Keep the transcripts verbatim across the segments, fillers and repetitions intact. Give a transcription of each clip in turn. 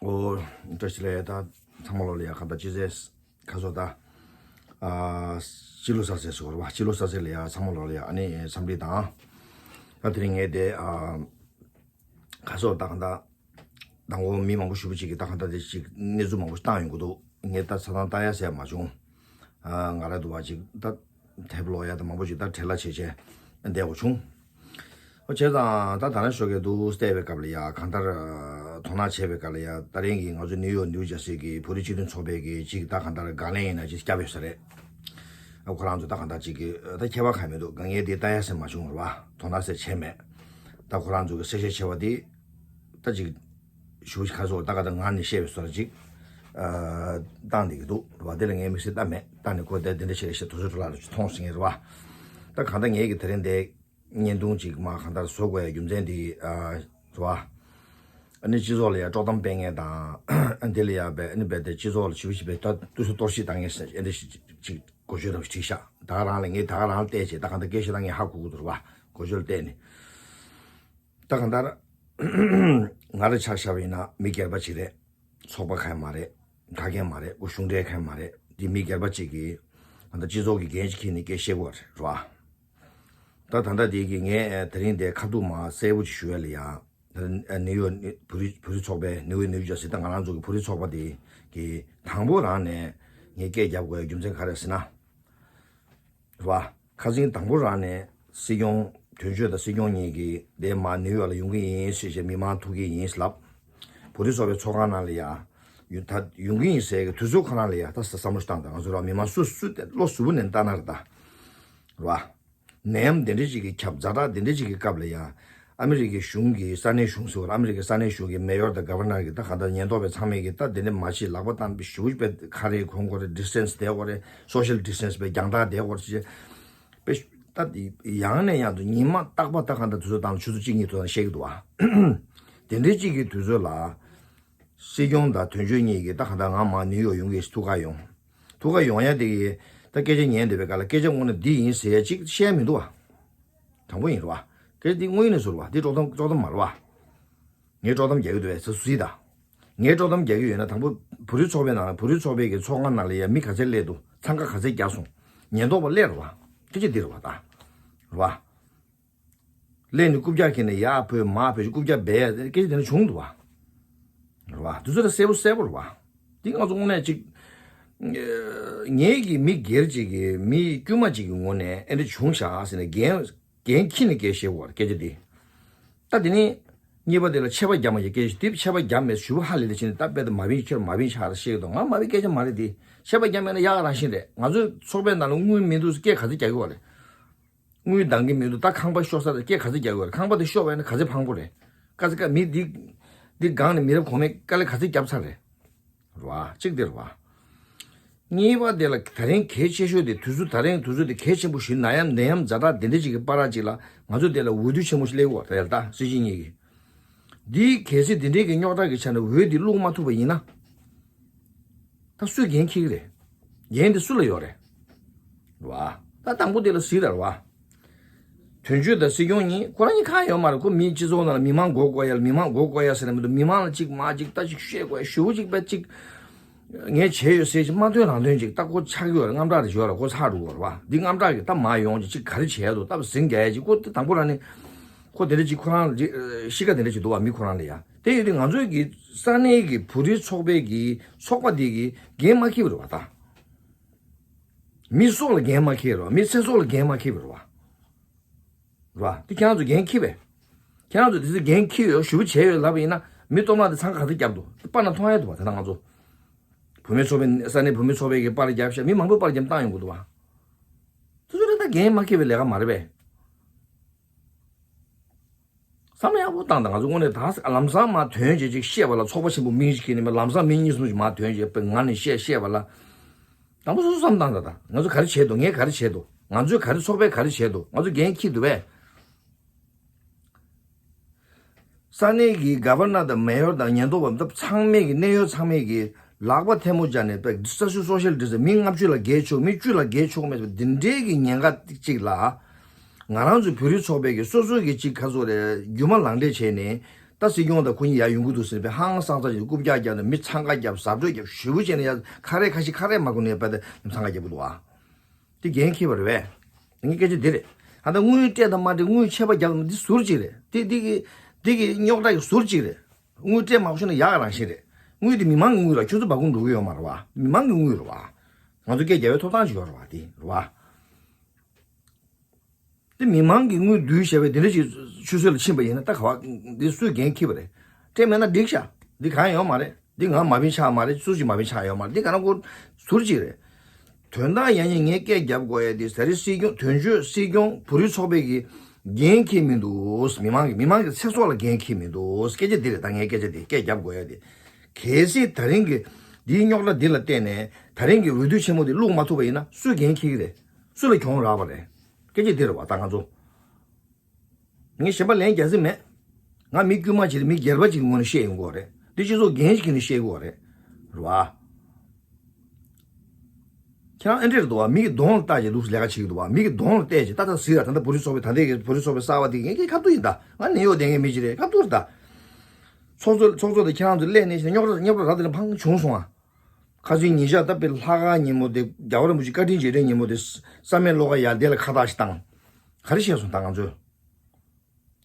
ཨོ། བཀྲ་ཤིས་བདེ་ལེགས། ད་ཚང་མ་ལོ་ལ་ཡ་གང་ལྟར་སྤྱི་ཚེས་ཁ་སོ་ད། ཨ། སྤྱི་ལོ་གསར་ཚེས་ཟེར་བ་རེད་བ། སྤྱི་ལོ་གསར་ཚེས་ལ་ཡ་ཚང་མ་ལོ་ལ་ཡ་ཨ་ནི་འཚམས་འདྲི་དང་། ད་དེ་རིང་ངས་དེ་ཨ། ཁ་སོ་ད་གང་ལྟར། དང་པོ་མི་མང་པོ་ཞེ་པོ་ཅིག་གིས་ད་གང་ལྟར་དེ་ཅིག་གནས་ཚུལ་མང་པོ་ཞིག་བཏང་ཡོང་གི་འདུག་ངས་ད་ཆ་ཚང་ལྟ་ཡ་ཟེར་མ་བྱུང་། ཨ། ང་ར་འདུག་བ་ཅིག་ད་དེབ་ཀློག་ཡ་ད་མང་པོ་ཅིག་ད་བྲེལ་བ་བྱས་བྱས་བསྡད་དགོས་བྱུང་། ཨོ། བྱས་ཙང་ད་ད་ནང་ཞོགས་ཀས་འདུག་བལྟས་པའི་སྐབས་ལ་ཡ་གང་ལྟར་དོ་སྣང་བྱས་པའི་སྐབས་ལ་ཡ་ད་རིང་གི་ང་ཚོ་ནིའུ་ཡོག་ནིའུ་ཇར་སི་གི་བོད་རིགས་སྤྱི་མཐུན་ཚོགས་པའི་གི་ཅིག་ད་གང་ལྟར་དགག་ལན་ཡིན་ན་ཅིག་བརྒྱབ་ཡོད་ས་རེད། ཨ། ཁོ་རང་ཚོ་ད་གང་ལྟར་ཅིག་གི་ད་ཁྱད་པར་གང་མི་འདུག་ང་ངས་དེ་ལྟ་ཡ་ཟེར་མ་བྱུང་རེད་བ། དོ་སྣང་ཟེར་བྱས་མེད། ད་ཁོ་རང་ཚོ་གི་གསལ་བཤད་བྱས་པ་དེ་ད་ཅིག་ཞུ་ཁ་སོ་ད་ག་ད་ང་ནས་བཤད་པའི་བཟོ་འདྲ་ཅིག་ཨ། བཏང་བསྡད་ཀྱི་འདུག་རེད་བ། དེ་ལ་ངས་དམིགས་བསལ་ལྟ་མེད། ད་ནི་ཁོ་དེ་དེ་འདྲ་བྱས་བཤད་དུས་ཚོད་འཕྲོ་བརླག་རེ་མཐོང་སྲིད་ངེས་རེད་བ། ད་གང་ལྟར་ངས་ཀྱི་དེ་རིང་དེ་བརྙན་ཐུང་ཅིག་མ་གང་ལྟར་བཟོ་དགོས་ཡ་རྒྱུ་མཚན་དེ་ཨ། རེད་བ། ཨ་ནི་སྤྱི་ཚོགས་ལ་ཡ་དཀྲོག་གཏམ་སྤེལ་མཁན་དང་། ཨ། དེ་ལ་ཡ་བས་ཨ་ནི་བས་དེ་སྤྱི་ཚོགས་ལ་ཞིབ་ཞིབ་བས་ད་དུས་སུ་གཏོར་བཤིག་བཏང་མཁན་ཟེར་ཨེ་འདྲ་ཞིག་ཅིག་གོ་ཆོད་རབ་ཞིག་བྲིས་ཤག་ད་ག་རང་ལ་ངས་ད་ག་རང་ལ་བལྟས་བྱས་ད་གང་ལྟར་སྐད་ཆ་ད་ངས་ཧ་གོ་གི་འདུག་རེད་བ། གོ་ཆོད་བལྟས་ནས། ད་གང་ལྟར་ང་རང་ཆ་བཞག་པ་ཡིན་ན་མི་སྒེར་པ་ཅིག་རེད། ཚོགས་པ་གང་ཡང་མ་རེད། ག་གེ་མ་རེད། ཁོ་གཞུང་འབྲེལ་གང་ཡང་མ་རེད། འདི་མི་སྒེར་པ་ཅིག་གིས་ད་ལྟ་སྤྱི་ཚོགས་ཀྱི་འགན་ཅིག་འཁྱེར་ནས་སྐད་བཤད་དགོས་རེད་བ། ད་ད་ལྟ་འདི་གི་ངས་དེ་རིང་འདི་ཁ་ཐུག་མ་གསལ་པོ་ཅིག་ཞུ་ཡ་ལ་ཡ། ད་ནིའུ་ཡོག་བོད་རིགས་བོད་རིགས་ཚོགས་པའི་ནིའུ་ཡོག་ནིའུ་ཇར་སི་ད་ང་རང་ཚོ་གི་བོད་རིགས་ཚོགས་པ་འདི་གི་དང་པོ་རང་ནས་ངས་སྐད་རྒྱབ་དགོས་ཡ་རྒྱུ་མཚན་ག་རེ་ཟེར་ན། རེད་བ། ཁ་སང་དང་པོ་རང་ནས་སྲིད་སྐྱོང་དོན་གཅོད་དང་སྲིད་སྐྱོང་གཉིས་ཀྱིས་དེ་མར་ནིའུ་ཡོག་ལ་ཡོང་གི་ཡིན་ཟེར་བྱས་མི་མང་ཐུག་གི་ཡིན་ལབ། བོད་རིགས་ཚོགས་པའི་ཚོགས་ཁང་ནང་ལ་ཡ། ཡོང་ད་ཡོང་གི་ཡིན་ཟེར་གི་དུས་ཚོད་ཁོ་རང་ལ་ཡ་ད་བསམ་བློ་བཏང་དང་ང་ཚོ་ར་མི་མང་སུ་སུ་དེ་བློ་གཟུ་བོ་ནས་བལྟ་ན་རེད་ད། རེད་བ། ནད་ཡམས་དེ་འདྲ་ཅིག་གི་ཁྱབ་ཛ་དྲག་དེ་འདྲ་ཅིག་གི་སྐབས་ལ་ཡ། ཨ་མི་རི་ཀའི་གཞུང་གི་ས་གནས་གཞུང་ཟེར་བ་ཨ་མི་རི་ཀའི་ས་གནས་གཞུང་གི་མེ་ཡོར་དང་ག་ཝར་ནར་གི་ད་གང་ལྟར་ཉེན་རྟོག་པའི་ཚང་མས་གི་ད་དེ་འདྲ་མ་བྱེད་ལག་པ་བཏང་པའི་ཞུ་བའི་ཁ་རས་གོན་དགོས་རེད། ཌི་སི་ཊན་སི་བསྡད་དགོས་རེད། སོ་ཤལ་ཌི་སི་ཊན་སི་པའི་རྒྱང་ཐག་བསྡད་དགོས་རེད་ཅེས། པའི་ད་དེ་ཡང་ནས་ཡང་དུ་ཉི་མ་རྟག་པ་ད་གང་ལྟར་དུས་ཚོད་བཏང་ཆུ་ཚོད་གཅིག་གཉིས་ཐོག་ནས་བཤད་གི་འདུག་བ། དེ་འདྲའི་གཅིག་གི་དུས་ཚོད་ལ། སྲིད་སྐྱོང་དང་དོན་གཅོད་གཉིས་ཀྱིས་ད་གང་ལྟར་ང་མར་ནིའུ་ཡོག་ཡོང་གི་ཐུག་ག་ཡོང་། ཐུག་ག་ཡོང་ཡ་དེ་གི་ད་སྐད་ཆ་ཉན་བསྡད་པའི་སྐབས་ལ་སྐད་ཆ་དངོས་གནས་འདི་ཡིན་ཟེར་ཡ་གཅིག་བཤད་མི་འདུག་བ། དྲང་པོ་ཡིན་རེད་བ། སྐད་ཆ་འདི་དངོས་ཡིན་ནས་ཟུར་བ་འདི་དཀྲོག་གཏམ་དཀྲོག་གཏམ་མ་རེད་བ། ངས་དཀྲོག་གཏམ་རྒྱག་གི་འདུག་བས་ཚ་སུ་ཡིད་ད། ངས་དཀྲོག་གཏམ་རྒྱག་གི་ཡོད་ན་དང་པོ་བོད་རིགས་ཚོགས་པའི་ནང་ལ་བོད་རིགས་ཚོགས་པའི་གི་ཚོགས་ཁང་ནང་ལ་ཡ་མི་ག་ཚད་སླེབས་འདུག་འཚང་ཁ་ག་ཚད་རྒྱག་སོང་། ཉེན་རྟོག་པ་སླེབས་རེད་བ། སྐད་ཆ་འདི་རེད་བ་ད། རེད་བ། སླེབས་ནས་རྐུབ་བཀྱག་འཁྱེར་ནས་ཡར་བུད་མར་བུད་རྐུབ་བཀྱག་སྦས་སྐད་ཆ་དེ་འདྲ་བྱུང་འདུག་བ། རེད་བ། དུས་ཚོད་ལ་གསལ་པོ་གསལ་པོ་རེད་བ། འདི་ང་ཚོ་དངོས་གནས་ཅིག་ངའི་གི་མི་སྒེར་ཅིག་གི་མི་དཀྱུས་མ་ཅིག་གི་ངོས་ནས་ཨེ་འདྲ་བྱུང་ཤག་ཟེར་ནས་འགན་འགན་འཁྱེར་ནས་སྐད་བཤད་དགོས་རེད་སྐད་ཆ་འདི། ད་དེ་ནས་གཉིས་པ་དེ་ལ་ཆད་པ་བརྒྱབ་མ་བྱས་སྐད་ཆ་དེ་ཆད་པ་བརྒྱབ་མེད་ཞུ་བ་ཧ་ལས་ལས་བྱས་ནས་ད་དཔེ་དེ་མ་བིན་ཁྱོད་མ་བིན་ཆགས་རེད་བཤད་གི་འདུག་ང་མ་བིན་སྐད་ཆ་མ་རེད་དེ་ཆད་པ་བརྒྱབ་མེད་ན་ཡག་རང་བཞིན་རེད། ང་ཚོའི་ཚོགས་པའི་ནང་ལ་དངུལ་མི་འདུག་སྐད་ག་ཚོད་རྒྱག་གི་ཡོད་རེད། དངུལ་འདང་གི་མི་འདུག་ད་ཁང་པ་ཤོར་ས་དང་སྐད་ག་ཚོད་རྒྱག་དགོས་རེད། ཁང་པ་དེ་ཤོར་བ་ཡིན་ན་ག་ཚོད་ཕངས་པོ་རེད། དཀའ་ཚེ་དཀའ་མི་འདི་འདི་སྒང་ནས་མི་རབས་གོང་མས་དཀའ་ལས་ག་ཚོད་བརྒྱབ་ཚར་རེད། རེད་བ། གཅིག་དེ་རེད་བ། གཉིས་པ་དེ་ལ་ད་རིང་གལ་ཆེ་ཤོས་དེ་དུས་ཚོད་ད་རིང་དུས་ཚོད་དེ་གལ་ཆེན་པོ་ཞིག་ན་ཡང་ནད་ཡམས་ཛ་དྲག་དེ་འདྲ་ཅིག་གི་བར་ཅིག་ལ་ང་ཚོ་དེ་ལ་འོས་བསྡུ་ཆེན་པོ་ཞིག་སླེབས་ཡོད་རེད་ད་སྲིད་སྤྱི་གཉིས་ཀྱི། འདིའི་གལ་སྲིད་དེ་འདྲའི་གི་རྙོག་དྲ་གི་ཆ་ནས་འོས་དེ་བླུག་མ་ཐུབ་པ་ཡིན་ན། ད་སུས་འགན་འཁྱེར་གི་རེད། འགན་དེ་སུ་ལ་ཡོད་རེད། རེད་བ། ད་དང་པོ་དེ་ལ་གཟིགས་དང་རེད་བ། དོན་གཅོད་དང་སྲིད་སྐྱོང་གཉིས་ཁོ་རང་གཉིས་ཁག་ཡོད་མ་རེད། ཁོ་མི་སྤྱི་ཚོགས་ནང་ལ་མི་མང་མགོ་སྐོར་ཡ་ལ་མི་མང་མགོ་སྐོར་ཡ་ཟེར་ན་མི་འདུག་མི་མང་ལ་ཅིག་མ་ཅིག་ད་ཅིག་བཤད་དགོས་ཡ་ཞུ་བོ་ཅིག་པ་ཅིག་ངས་བྱས་ཡོད་ཟེར་ཅིག་མ་ཐོན་རང་ཐོན་ཅིག་ད་ཁོ་ཆགས་ཡོད་རེད། རྔམ་སྐྲག་རེ་ཡོད་རེད། ཁོ་ཚར་འགྲོ་གི་རེད་བ། འདི་རྔམ་སྐྲག་གི་ད་མ་ཡོང་ཅིག་ཅིག་ག་རེ་བྱས་འདུག་ད་ཟིང་རྒྱག་ཡ་ཅིག་ཁོ་དེ་དང་པོ་རང་ནས་ཁོ་དེ་འདྲ་ཅིག་ཁོ་རང་ལ་ཅིག་གཤིས་ཀ་དེ་འདྲ་ཅིག་འདུག་བ་མི་ཁོ་རང་ལ་ཡ། དེ་ཡོད་དུས་ང་ཚོའི་གི་ས་གནས་ཀྱི་བོད་རིགས་ཚོགས་པའི་གི་ཚོགས་པ་དེ་གི་འགན་མ་འཁྱེར་བ་རེད་བ་ད། མི་སྲོག་ལ་འགན་མ་འཁྱེར་བ་རེད་བ། མི་ཚེ་སྲོག་ལ་འགན་མ་འཁྱེར་བ་རེད་བ། རེད་བ། དེ་ཁྱེད་རང་ཚོ་འགན་འཁྱེར་བས། ཁྱེད་རང་ཚོ་དེ་ཚོ་འགན་འཁྱེར་ཡོད་ཞུ་བ་བྱས་ཡོད་ལབ་པ་ཡིན་ན་མི་སྟོབས་ལགས་དེ་ཚང་ག་ཚོད་བརྒྱབ་འདུག་པར་ན་མཐོང་ཡ་འདུག་བ། ད་ལྟ་ང་ཚོ་བུད་མེད་ཚོགས་པའི་ས་གནས་བུད་མེད་ཚོགས་པའི་གི་པར་བརྒྱབ་ཤག་མི་མང་པོས་པར་བརྒྱབ་བཏང་ཡོང་གི་འདུག་བ། དེ་ཚོ་ལ་ད་འགན་མ་འཁྱེར་བའི་ལས་ཀ་མ་རེད་པས། བསམ་བློ་ཡག་པོ་བཏང་དང་། ང་ཚོ་དངོས་གནས་ད་ལམ་སང་མར་ཐོན་བྱས་ཅིག་བཤད་པ་ལ་ཚོགས་པ་ཆེན་པོ་མི་ཞིག་གིས་ནི་ལམ་སང་མི་གཉིས་གསུམ་ཞིག་མར་ཐོན་བྱས་པའི་ངང་ནས་བཤད་བཤད་པ་ལ། དང་པོ་སོ་སོ་བསམ་བཏང་དང་། ད་ང་ཚོ་ག་རེ་བྱས་འདུག་ངས་ག་རེ་བྱས་འདུག་ང་ཚོས་ག་རེ་ཚོགས་པས་ག་རེ་བྱས་འདུག་ང་ཚོ་འགན་འཁྱེར་འདུག་པས། ས་གནས་ཀྱི་ག་བར་ནར་དང་མེ་ཡོར་དང་ཉེན་རྟོག་པ་ཚང་མས་ཀྱི་གནད་ཡོད་ཚང་མས་ཀྱི་ལག་པ་ཐལ་མོ་སྦྱར་ནས་པའི་ས་སུ་སོ་ཤལ་ཌི་སི་མི་ལྔ་བཅུ་ལ་བརྒལ་ཆོག་མི་བཅུ་ལ་བརྒལ་ཆོག་མེད་པ་འདི་འདྲའི་གི་ཉེན་ཁ་གཅིག་ལ། ང་རང་ཚོ་བོད་རིགས་ཚོགས་པའི་གི་སོ་སོའི་གི་གཅིག་ཁ་སོ་རེ་རྒྱུ་མ་ལག་འབྲེལ་བྱས་ནས་ ད་སྲིད་སྐྱོང་དང་ཁོ་གཉིས་ཡར་ཡོང་གི་འདུག་ཟེར་བའི་ཧང་སང་ས་ཞིག་རྐུབ་བཀྱག་བརྒྱབ་ནས་མི་འཚང་ཁ་བརྒྱབ། ཟབ་སྤྲོད་བརྒྱབ། ཞུ་བོ་བྱས་ནས་ཡར་ཁ་རས་ཁ་ཤས་ཁ་རས་མ་གོན་ནས་ཡར་ཕེབས་ཏེ་མི་འཚང་ཁ་བརྒྱབ་གི་འདུག་ཨ། དེ་འགན་འཁྱེར་བ་རེད་པས། ངས་སྐད་ཆ་འདི་རེད། ད་ལྟ་དངུལ་སྤྲད་དང་མ་སྤྲད། དངུལ་ཆད་པ་བརྒྱབ་དང་འདི་ཟུར་གཅིག་རེད། དེ་འདི་གི་འདི་གི་རྙོག་དྲ་གི་ཟུར་གཅིག་རེད། དངུལ་སྤྲད་མང་པོ་ཤོར་ན་ཡག་རང་བཞིན་རེད། དངུལ་དེ་མི་མང་གི་དངུལ་རེད། ཁྱོད་ཚོ་འབག་གོང་འགྲོ་གི་ཡོད་མ་རེད་པ། མི་མང་གི་དངུལ་རེད་པ། ང་ཚོ་སྐད་རྒྱག་པའི་ཐོབ་ཐང་ཅིག་ཡོད་རེད་པ། དེ་རེད་པ། དེ་མི་མང་གི་དངུལ་བསྡུས་བྱས་པའི་དེ་འདྲ་ཅིག་ཆུད་ཟོས་ལ་ཕྱིན་པ་ཡིན་ན། ད་ག་བ་འདི་སུས་འགན་འཁྱེར་བ་རེད། སྤྲད་མེད་ན་འགྲིག་ཤག་འདི་གང་ཡང་ཡོད་མ་རེད། འདི་ང་མ་བིན་ཆགས་མ་རེད། སུ་ཞིག་མ་བིན་ཆགས་ཡོད་མ་རེད། འདི་ག་རང་ཁོ་ཟུར་ཅིག་རེད། དོན་དག་ཡང་ཡང་ངས་སྐད་རྒྱབ་དགོས་ཡ་དེ་ད་རེས་སྲིད་སྐྱོང་དོན་གཅོད་སྲིད་སྐྱོང་བོད་རིགས་ཚོགས་པའི་གི་འགན་འཁྱེར་མི་འདུག་མི་མང་གི་མི་མང་གི་ཚེ་སྲོག་ལ་འགན་འཁྱེར་མི་འདུག་སྐད་ཆ་འདི་རེད། ད་ངས་སྐད་ཆ་འདི་སྐད་རྒྱབ་དགོས་ཡ་དེ། གལ་སྲིད་ད་རིང་གི་འདིའི་རྙོག་དྲ་འདི་ལ་བརྟེན་ནས་ད་རིང་གི་འོས་བསྡུ་ཆེན་མོ་འདི་བླུག་མ་ཐུབ་པ་ཡིན་ན་སུས་འགན་འཁྱེར་གི་རེད། སུ་ལ་གྱོང་རག་པ་རེད། སྐད་ཆ་འདི་རེད་པ། ད་ང་ཚོ། ངས་གཞན་པ་ལན་རྒྱག་རྩིས་མེད། ང་མི་དཀྱུས་མ་ཅིག་རེད། མི་སྒེར་པ་ཅིག་གི་ངོས་ནས་བཤད་ཡོང་གི་ཡོད་རེད། འདི་སྤྱི་ཚོགས་འགན་ཞིག་གི་ནས་བཤད་ཀྱི་ཡོད་རེད། རེད་པ། ཁྱེད་རང་ཨེ་འདྲས་རེད་འདུག་པ། མི་གི་གདོང་ལ་བལྟས་བྱས་འདུག་ལས་ཀ་བྱེད་ཀྱི་འདུག་པ། མི་གི་གདོང་ལ་བལྟས་བྱས། ད་ལྟ་གཟིགས་ཨ། ད་ལྟ་བོད་རིགས་ཚོགས་པའི་ད་ལྟའི་གི་བོད་རིགས་ཚོགས་པའི་གསར་པ་འདི་ངས་ཀྱི་ཁ་ཐུག་ཡིན་ད། ང་ནེའུ་ཡོག་བསྡད་མཁན་མི་ཅིག་རེད། ཁ་ཐུག་རེད་ད། ཚོགས་གཙོ་ཚོགས་གཙོ་དང་ཁྱེད་རང་ཚོ་སླེབས་ནས་རྙོག་དྲ་རྙོག་དྲ་རབ་དེ་འདྲ་འཕངས་བྱུང་སོང་ཨ། ཁ་སང་ཉིན་ཞག་ད་དཔེ་ལྷག་དཀར་ཉིན་མོ་དེ། རྒྱལ་བ་རིན་པོ་ཆེ་བཀའ་དྲིན་རྗེས་དྲན་ཉིན་མོ་དེ། བསམ་ཡས་བློ་དགའ་ཡར་དེ་ལ་ཁ་བཏགས་ཤིག་བཏང་། ག་རེ་བཤད་སོང་ད་ང་ཚོས།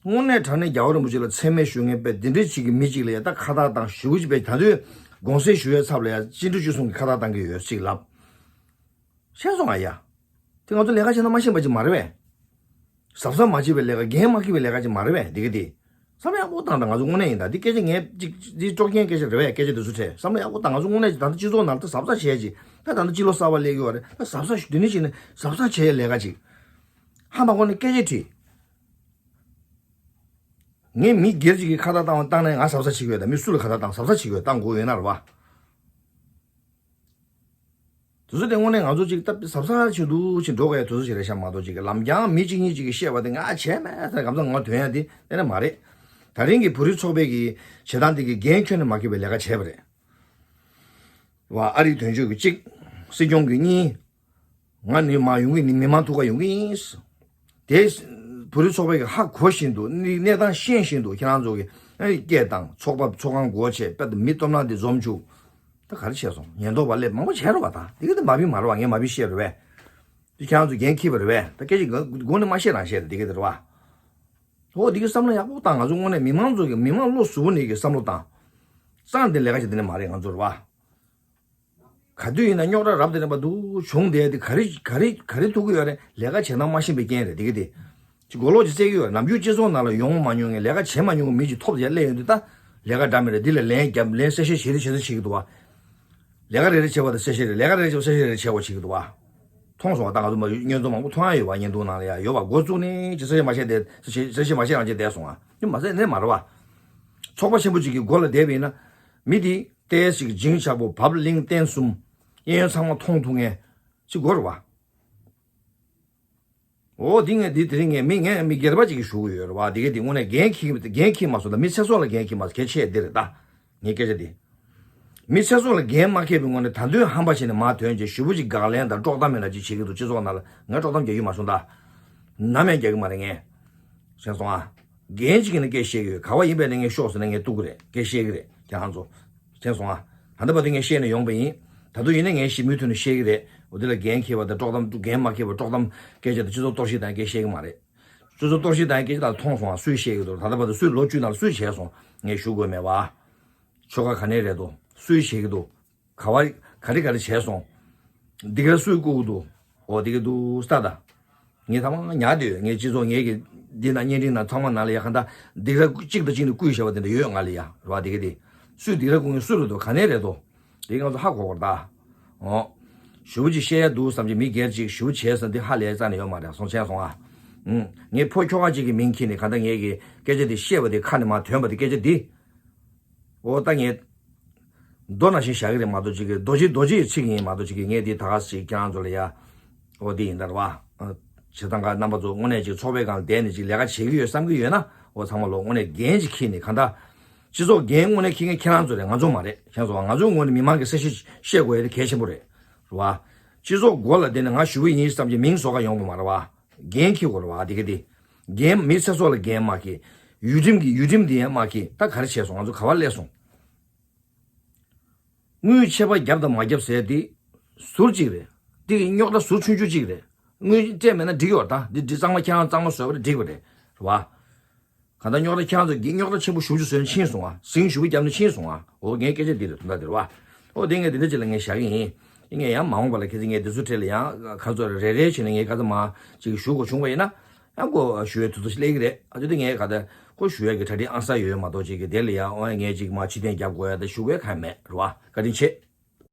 དངོས་གནས་དྲང་གནས་རྒྱལ་བ་རིན་པོ་ཆེ་ལ་མཚན་སྨད་ཞུ་མཁན་དཔེ་འདི་འདྲ་ཅིག་གི་མི་ཅིག་ལ་ཡ་ད་ཁ་བཏགས་བཏང་ཞུ་གི་ཅིག་དཔེ། ད་དུང་དགོངས་སེལ་ཞུ་ཡའི་ཚབ་ལ་ཡ་སྤྱི་འཐུས་ཅུས་གསུམ་གྱི་ཁ་བཏགས་བཏང་གི་ཡོད་ཅིག་ལབ། ཤེས་སོང་ང་ཡ། དེ་ང་ཚོ་ལས་ཀ་བྱེད་ན་མ་ཤེས་པ་ཅིག་མ་རེད་པས། གཟབ་གཟབ་མ་བྱས་པའི་ལས་ཀ། འགན་མ་འཁྱེར་བའི་ལས་ཀ་ཅིག་མ་རེད་པས། འདི་ག་དེ། བསམ་བློ་ཡག་པོ་བཏང་དང་། ང་ཚོ་དངོས་གནས་ཡིན་ད། འདི་སྐད་ཆ་ངས་ཅིག་འདི་དཀྲོག་རྐྱེན་སྐད་ཆ་རེད་པས། སྐད་ཆ་འདི་ཚོ་ཁྲལ། བསམ་བློ་ཡག་པོ་བཏང་། ང་ཚོ་དངོས་གནས་ཅིག་ད་ལྟ་སྤྱི་ཚོགས་ནང་ལ་ད་གཟབ་གཟབ་བྱས་ཅིག་ད་ད་ལྟ་སྤྱི་ལོ་གསར་པ་སླེབས་ཀྱི་ཡོད་རེད། ད་གཟབ་གཟབ་འདི་ནས་བྱས་ནས་གཟབ་གཟབ་བྱས་ལས་ཀ་ཅིག་ཧ་མ་གོ་ནས་སྐད་ཆ་དྲིས། ངས་མི་སྒེར་གཅིག་གིས་ཁ་བཏགས་བཏང་བ་བཏང་ན་ང་གཟབ་གཟབ་བྱེད་ཀྱི་ཡོད་ད། མི་སུ་ལ་ཁ་བཏགས་བཏང་གཟབ་གཟབ་བྱེད་ཀྱི་ཡོད། བཏང་དགོས་ཡོད་ན་རེད་པ། དེ་ཚོ་དེ་དངོས་གནས་ང་ཚོ་ཅིག་ད་གཟབ་གཟབ་བྱེད་འདུག་ཅིག་འགྲོ་ག་ཡ་དེ་ཚོ་ཞིག་རེད་ཤག་མ་གཏོགས་ཅིག་ལམ་རྐྱང་མི་གཅིག་གཉིས་ཅིག་གིས་བཤད་པ་དེ་ང་བྱས་མེད་ཟེར་གམ་ས་ང་དོན་ཡ་དེ་གཏན་ནས་མ་རེད། ད་རིང་གི་བོད་རིགས་ཚོགས་པའི་གི་བྱེད་སྟངས་དེ་གི་འགན་ཁྱོན་ནས་མ་འཁྱེར་བའི་ལས་ཀ་བྱས་པ་རེད། བ་ཨ་རིའི་དོན་གཅོད་ཀྱི་གཅིག་སྲིད་སྐྱོང་གི་གཉིས། ང་ནི་མ་ཡོང་གི་ནི་མི་མང་ཐུག་ག་ཡོང་གི་ཡིན། དེ་བོད་རིགས་ཚོགས་པའི་གི་ཧ་གོ་བཞིན་དུ། གནས་གནས་སྟངས་ཤེས་བཞིན་དུ་ཁྱེད་རང་ཚོ་གི་སྐད་བཏང་། ཚོགས་པ་ཚོགས་ཁང་སྒོ་ཕྱེ། དཔེ་ད་མི་སྟོབས་ན་དེ་འཛོམས་བཅུག་ད་ག་རེ་བྱས་སོང་། ཉེན་རྟོག་པ་སླེབས་མང་པོ་བྱས་རེད་པ། ད་དེ་གི་དེ་མ་བིན་མ་རེད་པ། ངས་མ་བིན་བཤད་རེད་པས། དེ་ཁྱེད་རང་ཚོ་འགན་འཁྱེར་བ་རེད་པས། ད་སྐད་ཆ་དགོངས་ནས་མ་བཤད་རང་བཤད་རེད། དེ་གི་དེ་རེད་པ། འོ་དེ་གི་བསམ་བློ་ཡག་པོ་བཏང་། ང་ཚོ་དངོས་གནས་མི་མང་ཚོ་གི་མི་མང་བློ་གཟུ་བོ་ནས་གི་བསམ་བློ་བཏང་། རྩ་འདི་ལས་ཀ་བྱེད་དེ་ནས་མ་རེད་ང་ཚོ་རེད་པ། ག་དུས་ཡིན་ན་རྙོག་དྲ་རབ་དེ་འདྲ་པ་འདུག་བྱུང་བསྡད་དེ་ག་རེ་ག་རེ་ག་རེ་ཐུག་གི་ཡོད་རེད། ལས་ཀ་བྱེད་སྟངས་མ་ཤེས་པའི་རྐྱེན་རེད། དེ་གི་དེ་ཅིག་གོ་ལོག་ཅིག་བཙལ་གི་ཡོད་རེད། ནམ་རྒྱུན་སྤྱི་ཚོགས་ནང་ལ་ཡོང་མ་མྱོང་མཁན། ལས་ཀ་བྱེད་མ་མྱོང་མཁན་མི་ཅིག་ཐོབ་བྱས་སླེབས་ཡོང་དུས། ད་ལས་ཀ་འདྲ་མི་འདྲ་འདི་ལ་ལན་རྒྱབ། ལན་གསལ་བཤད་བྱེད་རེས་བྱེད་རེས་བྱེད་ཀྱི་འདུག་པ། ལས་ཀ་རེ་རེ་བྱེད་པ་དང་གསལ་བཤད་རེ། ལས་ཀ་རེ་རེ་བྱེད་པ་གསལ་བཤད་རེ་རེ་བྱེད་པ་བྱེད་ཀྱི་འདུག་པ། མཐོང་སོང་བ། ད་ང་ཚོ་མ་བརྙན་ཐུང་མང་པོ་མཐོང་ཡ་ཡོད་པ། བརྙན་ཐུང་ནང་ལ་ཡ་ཡོད་པ། འགོ་བཙུགས་ནས་ཅིག་གསལ་བཤད་མ་བྱས་བསྡད། གསལ་བཤད་མ་བྱས་རང་བྱས་བསྡད་སོང་ང་། དེ་མ་ཟད་ནས་མ་རེད་པ། ཚོགས་པ་ཆེན་པོ་ཅིག་གི་མགོ་ལ་བསྡད་པ་ཡིན་ན། མི་དེ་ཏོག་ཙམ་ཅིག་བྱིངས་ཆགས་པོ། བབ་བརླིང་བརྟན་གསུམ། གཡས་གཡོན་ཚང་མ་མཐོང་ཐུབ་མཁན་ཅིག་དགོས་རེད་པ། འོ་འདི་ངས་འདི་དེ་རིང་ངས་མི་ངས་མི་སྒེར་པ་ཅིག་གིས་ཞུ་གི་ཡོད་རེད་པ། འདི་ག་འདི་དངོས་གནས་འགན་འཁྱེར་འགན་འཁྱེར་མ་སོང་། ད་མི་ཚེ་སྲོག་ལ་འགན་འཁྱེར་མ་སོང་། གལ་ཆེ་འདི་རེད་ད། ངའི་སྐད་ཆ་འདི། མི་ཚེ་སྲོག་ལ་འགན་མ་འཁྱེར་བའི་ངོས་ནས་ད་དུང་ཧམ་པ་བྱས་ནས་མར་ཐོན་བྱས་ཞེ་པོ་ཅིག་དགག་ལན་དང་དཀྲོག་གཏམ་མི་འདྲ་ཅིག་བྱེད་ཀྱི་འདུག་སྤྱི་ཚོགས་ནང་ལ། ངས་དཀྲོག་གཏམ་རྒྱག་རྒྱུ་མ་བྱུང་ད། ནམ་ཡང་རྒྱག་གི་མ་རེད་ངས། མཁྱེན་སོང་ཨ། འགན་ཅིག་གི་ནས་སྐད་བཤད་ཀྱི་ཡོད། ག་བ་ཡིན་པའི་ནས་ངས་ཤོག་ཟེར་ན་ངས་གཏུག་གི་རེད། སྐད་བཤད་ཀྱི་རེད་ཁྱེད་རང་ཚོ། མཁྱེན་སོང་ཨ། ད་ལྟ་བར་དུ་ངས་བཤད་ནས་ཡོང་པ་ཡིན། ད་དུང་ཡིན་ན་ངས་ཞིབ་མོའི་ཐོག་ནས་བཤད་ཀྱི་རེད། འོ་དེ་ལ་འགན་འཁྱེར་བ་དང་དཀྲོག་གཏམ། འགན་མ་འཁྱེར་བ་དཀྲོག་གཏམ་སྐད་ཆ་དང་སྤྱི་ཚོགས་གཏོར་བཤིག་དང་སྐད་བཤད་ཀྱི་མ་རེད། སྤྱི་ཚོགས་གཏོར་བཤིག་དང་སྐད་ཆ་དག་མཐོང་སོང་ཨ། སུས་བཤད་ཀྱི་འདུག་ད་ལྟ་བར་དུ་སུས་ལོ་བཅུ་ནང་ལ་སུས་བྱས་སོང་ངས་ཞུ་དགོས་མེད་པ། ཆོལ་ཁ་ག་ནས་རེད་འདུག་སུས་བྱེད་ཀྱི་འདུག་ག་བ་ག་རེ་ག་རེ་བྱས་སོང་། སྡིགས་ར་སུས་བསྐུལ་གྱི་འདུག་འོ་དེ་གི་འདུག་ས་ད། ངས་ཐ་མ་ཉར་བསྡད་ཡོད། ངའི་སྤྱི་ཚོགས་ངའི་གི་འདི་ན་བརྙན་འཕྲིན་ནང་ཚང་མ་ནང་ལ་ཡ་ག་ད་སྡིགས་ར་གཅིག་དང་གཅིག་ནས་བསྐུལ་བཞག་པ་དེ་འདྲ་ཡོད་ང་ལ་ཡ་རེད་པ། དེ་གི་དེ་སུས་སྡིགས་ར་བསྐུལ་མཁན་སུ་རེད་འདུག་ག་ནས་རེད་འདུག་དེ་ང་ཚོ་ཧ་གོ་དགོས་རེད་ད། འོ། ཞེ་པོ་ཅིག་བཤད་ཡ་འདུག་བསམ་གྱི་མི་སྒེར་ཅིག་ཞེ་པོ་བྱས་ཟེར་འདི་ཧ་ལས་རྩ་ནས་ཡོད་མ་རེད། སོང་མཁྱེན་སོང་ཨ། ཨུམ། ངས་ཕོ་ཁྱོ་ག་ཅིག་གི་མིང་འཁྱེར་ནས་ག་ད་ངས་གི་སྐད་ཆ་འདི་བཤད་པ་དེ་ཁ་ནས་མར་ཐོན་པ་དེ་སྐད་ཆ་འདི། འོ་ད་ངས་མདོ་ནང་བཞིན་བཞག་གི་རེད་མ་གཏོགས་ཅིག་གི་རྡོ་རྗེ་རྡོ་རྗེ་ཡི་ཚིག་ཡིན་མ་གཏོགས་ཅིག་གི་ངས་འདི་ད་ག་ཞིག་ཁྱེད་རང་ཚོ་ལ་ཡ། འོ་འདི་ཡིན་ད་རེད་པ། ཨ། བྱེད་སྟངས་ཁག་རྣམ་པ་ཚོ་དངོས་གནས་ཅིག་ཚོགས་པའི་སྒང་བསྡད་ནས་ཅིག་ལས་ཀ་བྱེད་ཀྱི་ཡོད་བསམ་གྱི་ཡོད་ན། འོ་ཚང་མ་ལོ་དངོས་གནས་འགན་ཅིག་འཁྱེར་ནས་གང་ལྟར། སྤྱི་ཚོགས་འགན་དངོས་གནས་འཁྱེར་མཁན་ཁྱེད་རང་ཚོ་རེད། ང་ཚོ་མ་རེད། ཁྱེད་ཚོ་ང་ཚོའི་ངོས་ནས་མི་མང་གི་གསལ་བཤད་བཤད་དགོས་ཡ་དེ་གལ་ཆེན་པོ་རེད། རེད་པ། སྤྱི་ཚོགས་སྒོ་ལ་བསྡད་ནས་ང་ཞུ་གི་ཡིན་བསམ་གྱི་མིང་བཟོ་ག་ཡོང་དགོས་མ་རེད་པ། འགན་འཁྱེར་དགོས་རེད་པ། དེ་ག་དེ། འགན་མི་ཚེ་སྲོག་ལ་འགན་མ་འཁྱེར། ཡུལ་ཁྲིམས་ཀྱི་ཡུལ་ཁྲིམས་དེ་ཡང་མ་འཁྱེར། ད་ག་རེ་བྱས་སོང་། ང་ཚོ་ག་བ་སླེབས་སོང་། དངུལ་ཆད་པ་བརྒྱབ་དང་མ་བརྒྱབ་ཟེར་དེ་ཟུར་གཅིག་རེད། དེ་རྙོག་དྲ་ཟུར་ཆུང་ཆུང་གཅིག་རེད། དངུལ་སྤྲད་མེད་ན་འགྲིག་ཡོད། ད་འདི་འདི་གཙང་མ་ཁྱེད་རང་གཙང་མ་བཟོས་པ་རེད། འགྲིག་པ་རེད། རེད་བ། གང་ལྟར་རྙོག་དྲ་ཁྱེད་རང་ཚོ་གིས་རྙོག་དྲ་ཆེན་པོ་ཞེ་པོ་ཅིག་བཟོས་ནས་ཕྱིན་སོང་ང་། ཟིང་ཞེ་པོ་བརྒྱབ་ནས་ཕྱིན་སོང་ང་། འོ་ངའི་སྐད་ཆ་འདི་རེད། དོན་དག་འདི་རེད་བ། འོ་དེ་ངས་འདི་འདྲ་ཅིག་ལ་ངས་བཞག་གི་ཡིན། ངས་ཡང་མ་འོངས་པ་ལ་ཁྱེད་ཚོ་ངས་འདི་ཚོ་གྲས་ལ་ཡང་ཁ་ཚོ་རེ་རེ་བྱས་ནས་ངས་ག་ཚོད་མ་ཅིག་ཞུ་དགོས་བྱུང་བ་ཡིན་ན། ཡང་ཁོ་ཞུ་བའི་དུས་ཚོད་ཅིག་སླེབས་ཀྱི་རེད། ཨ་ཅོ་དེ་ངས་ག་ད་ཁོ་ཞུ་ཡ་གི་གྲ་སྒྲིག་ཨང་གསར་ཡོད་ཡོད་མ་གཏོགས་ཅིག་གི་དེ་ལ་ཡ་ཨོ་ཡ་ངས་ཅིག་མ་ཕྱི་འཐེན་རྒྱབ་དགོས་ཡ་ད་ཞུ་དགོས་གང་མེད་རེད་བ། བཀའ་དྲིན་ཆེ།